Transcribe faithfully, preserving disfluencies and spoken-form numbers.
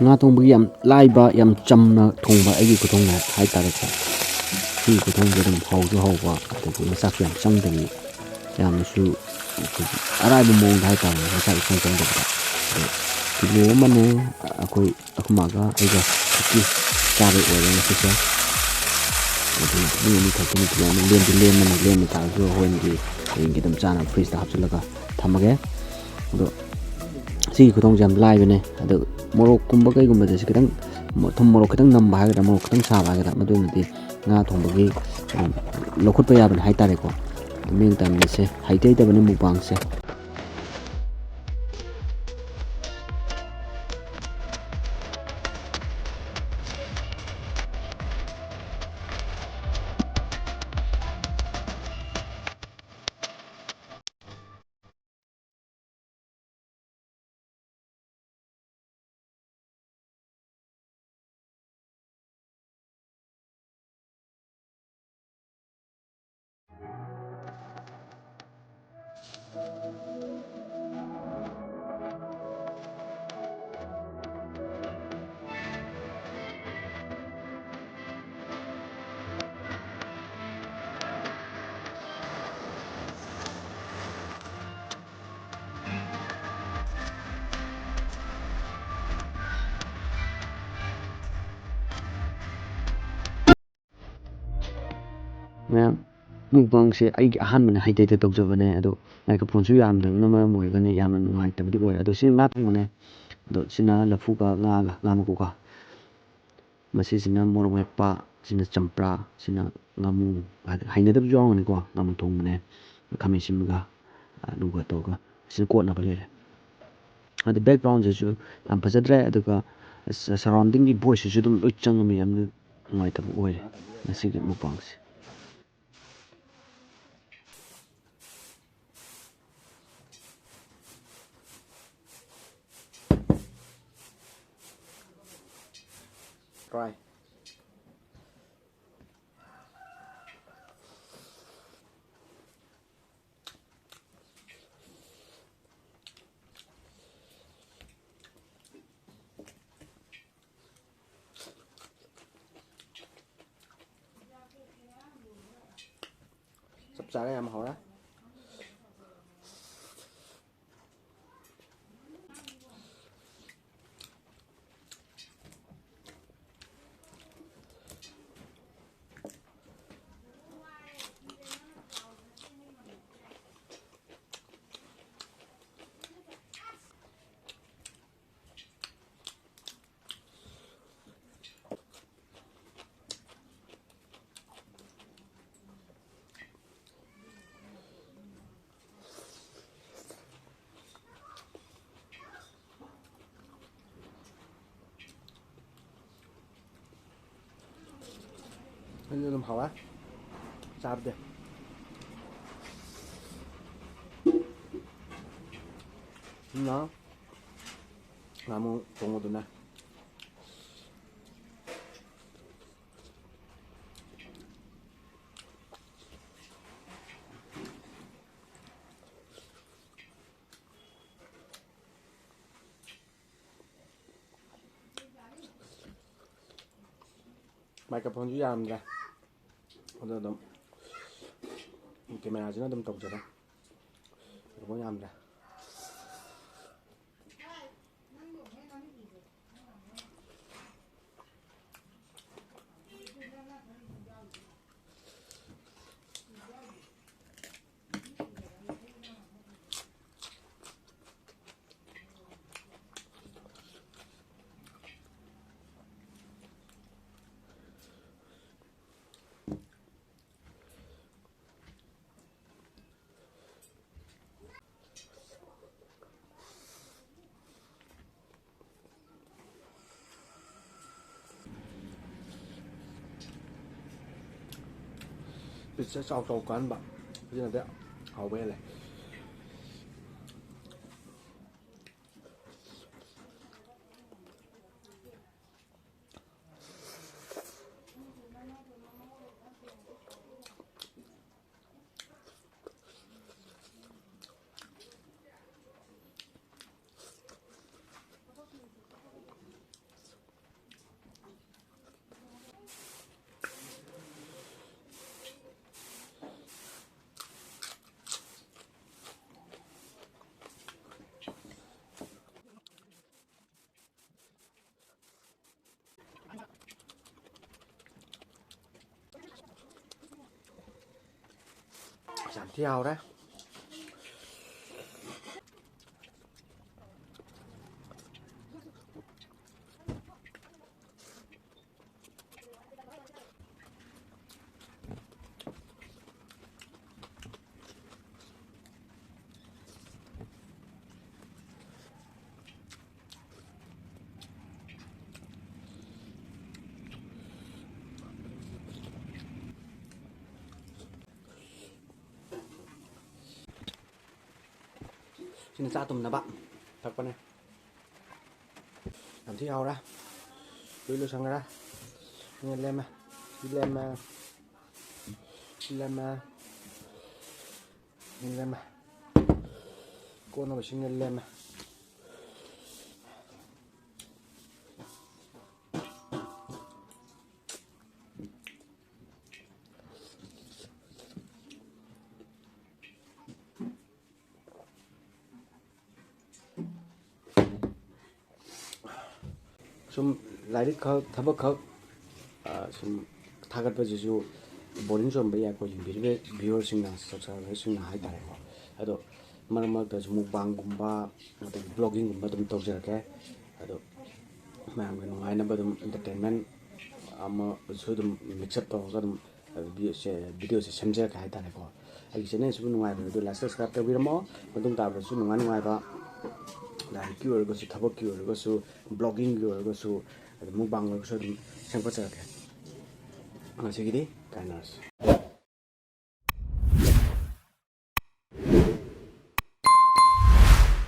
ꯉꯥ ꯊꯣꯡꯕꯒꯤ ꯌꯥꯝ ꯂꯥꯏꯕ, ꯌꯥꯝ ꯆꯝꯅ ꯊꯣꯡꯕ ꯑꯩꯒꯤ ꯈꯨꯊꯣꯡꯅꯦ ꯍꯥꯏꯇꯥꯔꯦꯀꯣ꯫ ꯁꯤꯒꯤ ꯈꯨꯊꯣꯡꯁꯦ ꯑꯗꯨꯝ ꯍꯥꯎꯁꯨ ꯍꯥꯎꯕ, ꯑꯗꯒꯤ ꯃꯆꯥꯛꯁꯨ ꯌꯥꯝ ꯆꯪꯗꯕꯤ, ꯌꯥꯝꯅꯁꯨ ꯑꯩꯈꯣꯏꯒꯤ ꯑꯔꯥꯏꯕ ꯃꯑꯣꯡꯗ ꯍꯥꯏꯇꯥꯔꯦ, ꯃꯆꯥꯛ ꯏꯆꯪ ꯆꯪꯗꯕꯤꯗ꯫ ꯑꯗꯣ ꯀꯤꯂꯣ ꯑꯃꯅꯦ, ꯑꯩꯈꯣꯏ ꯑꯩꯈꯣꯏ ꯃꯥꯒ ꯑꯩꯒ ꯈꯛꯀꯤ ꯆꯥꯕꯩ ꯑꯣꯏꯔꯦ ꯉꯁꯤꯁꯦ꯫ ꯑꯗꯨꯅ ꯃꯤ ꯑꯅꯤ ꯈꯛꯇꯅꯤ, ꯀꯤꯂꯣ ꯑꯃ ꯂꯦꯝꯗꯤ ꯂꯦꯝꯃꯅꯤ, ꯂꯦꯝꯃ ꯇꯥꯔꯁꯨ ꯍꯣꯔꯦꯟꯒꯤ ꯍꯌꯦꯡꯒꯤ ꯑꯗꯨꯝ ꯆꯥꯅꯕ ꯐ꯭ꯔꯤꯖꯇ ꯍꯥꯞꯆꯤꯜꯂꯒ ꯊꯝꯃꯒꯦ꯫ ꯑꯗꯣ ꯁꯤꯒꯤ ꯈꯨꯊꯣꯡꯁꯦ ꯌꯥꯝ ꯂꯥꯏꯕꯅꯦ꯫ ꯑꯗꯣ ꯃꯣꯔꯣꯛꯀꯨꯝꯕ ꯀꯩꯒꯨꯝꯕꯁꯦ ꯁꯤ ꯈꯤꯇꯪ ꯊꯨꯝ ꯃꯣꯔꯣꯛ ꯈꯤꯇꯪ ꯅꯝꯕ ꯍꯥꯏꯒꯗ꯭ꯔꯥ, ꯃꯣꯔꯣꯛ ꯈꯤꯇꯪ ꯁꯥꯕ ꯍꯥꯏꯒꯗ꯭ꯔꯥ, ꯃꯗꯨꯅꯗꯤ ꯉꯥ ꯊꯣꯡꯕꯒꯤ ꯑꯗꯨꯝ ꯂꯧꯈꯠꯄ ꯌꯥꯕꯅꯦ ꯍꯥꯏꯇꯥꯔꯦꯀꯣ꯫ ꯑꯗꯨ ꯃꯤꯅ ꯇꯝꯃꯤꯁꯦ ꯍꯩꯇ ꯍꯩꯇꯕꯅꯦ ꯃꯨꯛꯕꯥꯡꯁꯦ꯫ ꯃꯌꯥꯝ, ꯃꯨꯛꯕꯥꯡꯁꯦ ꯑꯩꯒꯤ ꯑꯍꯥꯟꯕꯅ ꯍꯩꯇꯩꯇ ꯇꯧꯖꯕꯅꯦ, ꯑꯗꯣ ꯃꯥꯏꯀ꯭ꯔꯣꯐꯣꯟꯁꯨ ꯌꯥꯝꯗꯕꯅ ꯃꯔꯝ ꯑꯣꯏꯔꯒꯅꯤ ꯌꯥꯝꯅ ꯅꯨꯡꯉꯥꯏꯇꯕꯗꯤ ꯑꯣꯏꯔꯦ꯫ ꯑꯗꯣ ꯁꯤ ꯉꯥ ꯊꯣꯡꯕꯅꯦ, ꯑꯗꯣ ꯁꯤꯅ ꯂꯐꯨꯒ ꯉꯥꯒ, ꯉꯥ ꯃꯀꯨꯀ, ꯃꯁꯤꯁꯤꯅ ꯃꯣꯔꯣꯛ ꯃꯦꯠꯄ, ꯁꯤꯅ ꯆꯝꯄ꯭ꯔꯥ, ꯁꯤꯅ ꯉꯥꯃꯨ, ꯍꯥꯏꯗꯤ ꯍꯩꯅꯗꯕꯁꯨ ꯌꯥꯎꯔꯝꯒꯅꯤꯀꯣ꯫ ꯉꯥꯃꯨ ꯊꯣꯡꯕꯅꯦ, ꯈꯥꯃꯦꯟ ꯑꯁꯤꯟꯕꯒ ꯑꯂꯨꯒ ꯇꯧꯔꯒ, ꯁꯤꯅ ꯀꯣꯠꯅꯕ ꯂꯩꯔꯦ꯫ ꯑꯗ ꯕꯦꯛꯒ꯭ꯔꯥꯎꯟꯁꯤꯁꯨ ꯌꯥꯝ ꯐꯖꯗ꯭ꯔꯦ, ꯑꯗꯨꯒ ꯁꯔꯥꯎꯟꯗꯤꯡꯒꯤ ꯚꯣꯏꯁꯁꯤꯁꯨ ꯑꯗꯨꯝ ꯂꯣꯏ ꯆꯪꯉꯝꯃꯤ, ꯌꯥꯝꯅ ꯅꯨꯡꯉꯥꯏꯇꯕ ꯑꯣꯏꯔꯦ ꯉꯁꯤꯒꯤ ꯃꯨꯛꯕꯥꯡꯁꯦ꯫ Try. ꯆꯥꯔꯦ, ꯌꯥꯝ ꯍꯥꯎꯔꯦ꯫ ꯑꯩꯁꯨ ꯑꯗꯨꯝ ꯍꯥꯎꯋꯦ ꯆꯥꯕꯗꯤ꯫ ꯁꯤꯅ ꯉꯥꯃꯨ ꯊꯣꯡꯕꯗꯨꯅꯦ꯫ ꯃꯥꯏꯀ꯭ꯔꯣꯐꯣꯟꯁꯨ ꯌꯥꯔꯝꯗ꯭ꯔꯦ, ꯑꯗꯣ ꯑꯗꯨꯝ ꯀꯦꯃꯦꯔꯥꯁꯤꯅ ꯑꯗꯨꯝ ꯇꯧꯖꯔꯦ꯫ ꯃꯥꯏꯀ꯭ꯔꯣꯐꯣꯟ ꯌꯥꯔꯝꯗ꯭ꯔꯦ꯫ ꯄꯤꯁꯁꯦ ꯆꯥꯎ ꯆꯥꯎ ꯀꯛꯍꯟꯕ, ꯑꯁꯤꯅꯗꯤ ꯍꯥꯎꯕ ꯍꯦꯜꯂꯦ꯫ ꯌꯥꯝ ꯊꯤ ꯍꯥꯎꯔꯦ꯫ ꯁꯤꯅ ꯆꯥ ꯇꯨꯝꯅꯕ ꯊꯛꯄꯅꯦ꯫ ꯌꯥꯝ ꯊꯤ ꯍꯥꯎꯔꯦ꯫ ꯂꯣꯏ ꯂꯣꯏꯁꯟꯈ꯭ꯔꯦ꯫ ꯁꯤꯅ ꯂꯦꯝꯃꯦ꯫ ꯁꯤ ꯂꯦꯝꯃꯦ꯫ ꯁꯤ ꯂꯦꯝꯃꯦ꯫ ꯁꯤ ꯂꯦꯝꯃꯦ꯫ ꯀꯣꯟꯅꯕ ꯁꯤꯅ ꯂꯦꯝꯃꯦ꯫ ꯁꯨꯝ ꯂꯥꯏꯔꯤꯛ ꯈꯛ, ꯊꯕꯛ ꯈꯛ, ꯑ, ꯁꯨꯝ ꯊꯥꯒꯠꯄꯁꯤꯁꯨ ꯕꯣꯔꯤꯡ ꯆꯨꯔꯝꯕ ꯌꯥꯏꯀꯣ, ꯌꯦꯡꯕꯤꯔꯤꯕ ꯚ꯭ꯌꯨꯋꯔꯁꯤꯡꯅ, ꯁꯕꯁꯀ꯭ꯔꯥꯏꯕꯔꯁꯤꯡꯅ ꯍꯥꯏꯇꯥꯔꯦꯀꯣ꯫ ꯑꯗꯣ ꯃꯔꯛ ꯃꯔꯛꯇꯁꯨ ꯃꯨꯛꯕꯥꯡꯒꯨꯝꯕ, ꯑꯗꯒꯤ ꯕ꯭ꯂꯣꯒꯤꯡꯒꯨꯝꯕ ꯑꯗꯨꯝ ꯇꯧꯖꯔꯛꯀꯦ꯫ ꯑꯗꯣ ꯃꯌꯥꯝꯒꯤ ꯅꯨꯡꯉꯥꯏꯅꯕ ꯑꯗꯨꯝ, ꯑꯦꯟꯇꯔꯇꯦꯟꯃꯦꯟ ꯑꯃꯁꯨ ꯑꯗꯨꯝ ꯃꯤꯛꯁ ꯑꯞ ꯇꯧꯔꯒ ꯑꯗꯨꯝ ꯚꯤꯗꯤꯑꯣꯁꯦ, ꯚꯤꯗꯤꯑꯣꯁꯦ ꯁꯦꯝꯖꯔꯛꯀꯦ ꯍꯥꯏꯇꯥꯔꯦꯀꯣ꯫ ꯑꯩꯒꯤ ꯆꯦꯅꯦꯜꯁꯤꯕꯨ ꯅꯨꯡꯉꯥꯏꯕꯤꯔꯗꯤ ꯂꯥꯏꯛ, ꯁꯕꯁꯀ꯭ꯔꯥꯏꯕ ꯇꯧꯕꯤꯔꯝꯃꯣ꯫ ꯃꯇꯨꯡ ꯇꯥꯕꯗꯁꯨ ꯅꯨꯡꯉꯥꯏ ꯅꯨꯡꯉꯥꯏꯕ ꯂꯥꯏꯔꯤꯛꯀꯤ ꯑꯣꯏꯔꯒꯁꯨ, ꯊꯕꯛꯀꯤ ꯑꯣꯏꯔꯒꯁꯨ, ꯑꯗꯩ ꯃꯨꯛꯕꯥꯡ ꯑꯣꯏꯔꯒꯁꯨ, ꯑꯗꯩ ꯃꯨꯛꯕꯥꯡ ꯑꯣꯏꯔꯒꯁꯨ ꯑꯗꯨꯝ ꯁꯦꯝꯒꯠꯆꯔꯛꯀꯦ꯫ ꯉꯁꯤꯒꯤꯗꯤ ꯀꯥꯏꯅꯔꯁꯤ꯫